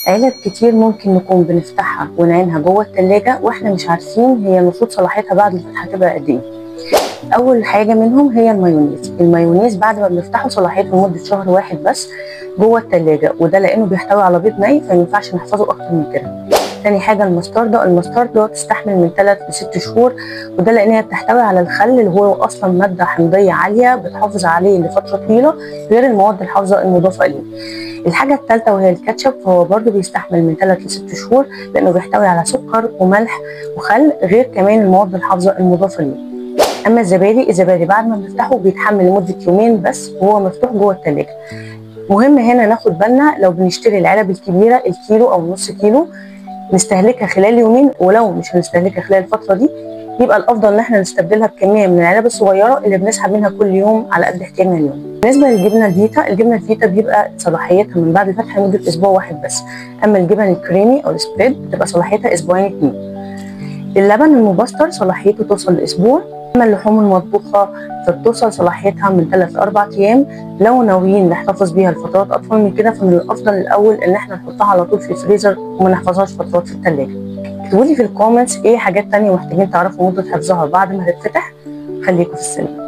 علب كتير ممكن نكون بنفتحها ونعينها جوه التلاجة واحنا مش عارفين هي المفروض صلاحيتها بعد الفتح هتبقى قد ايه. اول حاجة منهم هي المايونيز. المايونيز بعد ما بنفتحه صلاحيته لمدة شهر واحد بس جوه التلاجة، وده لانه بيحتوي على بيض ني فما ينفعش نحفظه اكتر من كده. تاني حاجة المستردة. المستردة تستحمل من 3 ل 6 شهور، وده لانها بتحتوي على الخل اللي هو اصلا مادة حمضيه عالية بتحافظ عليه لفترة طويلة غير المواد الحافظة المضافة اليه. الحاجة الثالثة وهي الكاتشب، فهو برده بيستحمل من 3 ل 6 شهور لانه بيحتوي على سكر وملح وخل غير كمان المواد الحافظة المضافة ليه. اما الزبادي، الزبادي بعد ما بنفتحه بيتحمل لمدة يومين بس وهو مفتوح جوه الثلاجة. مهم هنا ناخد بالنا لو بنشتري العلب الكبيرة الكيلو او نص كيلو نستهلكها خلال يومين، ولو مش هنستهلكها خلال الفترة دي يبقى الافضل ان احنا نستبدلها بكمية من العلب الصغيرة اللي بنسحب منها كل يوم على قد احتياجنا اليوم. بالنسبة للجبنه الفيتا، الجبنة الفيتا بيبقى صلاحيتها من بعد الفتح لمدة اسبوع واحد بس. اما الجبن الكريمي او ال spread بتبقى صلاحيتها اسبوعين 2. اللبن المبستر صلاحيته توصل لاسبوع. اما اللحوم المطبوخه فبتوصل صلاحيتها من 3 ل 4 ايام. لو ناويين نحتفظ بيها لفترات اطول من كده فمن الافضل الاول ان احنا نحطها على طول في الفريزر وما نحفظهاش فترات في الثلاجة. اكتبوا لي في ال comments ايه حاجات تانية محتاجين تعرفوا مده حفظها بعد ما تتفتح. خليكم في السلام.